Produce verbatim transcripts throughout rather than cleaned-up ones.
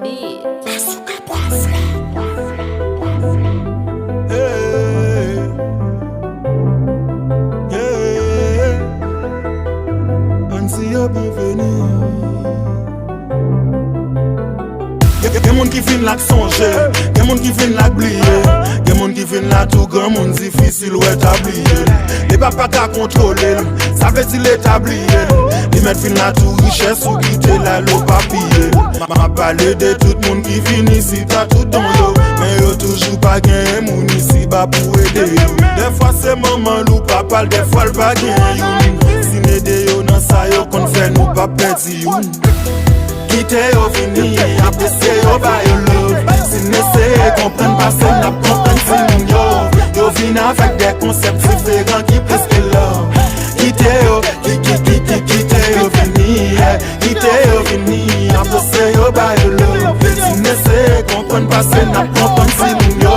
Beat. Hey, yeah. Ann di yo byenveni. Gen, gen moun ki vin la k sonje, gen moun ki vin la k bliye, gen moun ki vin la tou granmoun difisil wè ta bliye. Li pa pa ka kontwole l, sa vle di Leta bliye l. Li mèt vin la tou richès ou kite la lo pa piye l. M ap pale de tout moun ki vin isi ta tout don yo, men yo toujou pa genyen moun isi ba pou ede yo. Dèfwa se manman l ou papa l, dèfwa l pa genyen youn. Si n ede yo nan sa yo konn fè, nou p ap pèdi youn. Kite yo vini, apresye yo ba yo love. Si n eseye konprann pase n ap konprann timoun yo. Yo vin avèk de konsèp diferan ki plis ke love. Kite yo, ki, ki, ki, ki, kite yo vini, yeah. Kite yo vini, apresye yo ba yo love. Si n eseye konprann pase n ap konprann timoun yo.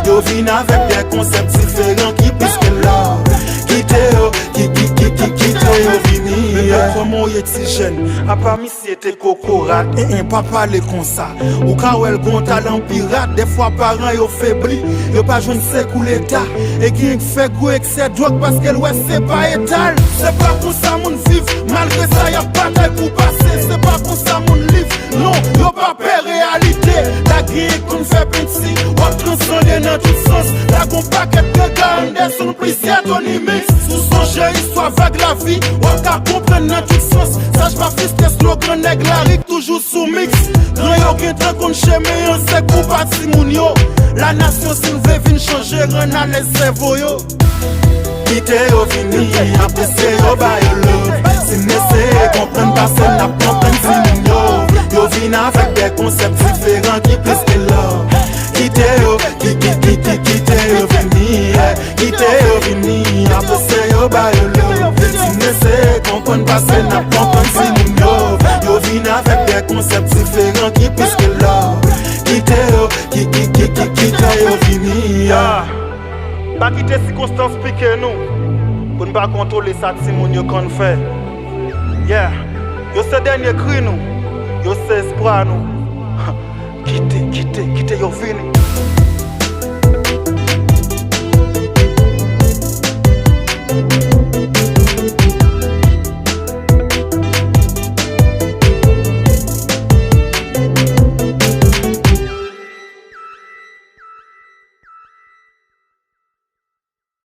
Yo vin avèk de konsèp diferan ki plis ke love. Kite yo, ki, ki, ki, ki, kite yo vini, yeah. Kòman w ye ti jèn? Apa misye te kokorat, en, en, pa pale konsa. Ou ka wè l gon talan pirat, dèfwa paran yo febli, yo pa jwenn sekou Leta. E genyen k fè gwo eksè dwòg paske l wè se pa eta l. Se pa konsa moun viv, malgre sa y ap batay pou pase. Se pa konsa moun live, non, yo pa pè reyalite. La genyen k konn fè penti, w ap transande nan tout sans. La gon pakèt ganga anndan sou plizyè Tony Mix. Ou sonje istwa vag lavi, w ap ka konprann nan tout sans. Saj pa fiske slogan nèg lari k toujou sou mix. Gran yo gentan konn chemen an, se kou pa timoun yo. La nasyon si n vle vin chanje, rann alèz sèvo yo. Kite yo vini, apresye yo ba yo love. Si n eseye konprann pase n ap konprann timoun yo. Yo vin avèk de konsèp diferan ki plis ke love. Kite yo, ki, ki, ki, ki, kite yo vini, yeah. Kite yo vini, apresye yo ba yo love. Si n eseye konprann pase n ap konprann timoun yo. Yo vin avèk de konsèp diferan ki plis ke love. Kite yo, ki, ki, ki, ki, kite yo vini, yeah. Pa kite sikonstans pike nou, pou n pa kontwole sa timoun yo konn fè. Yeah, yo se dènye kri nou, yo se espwa nou. Kite, kite, kite yo vini.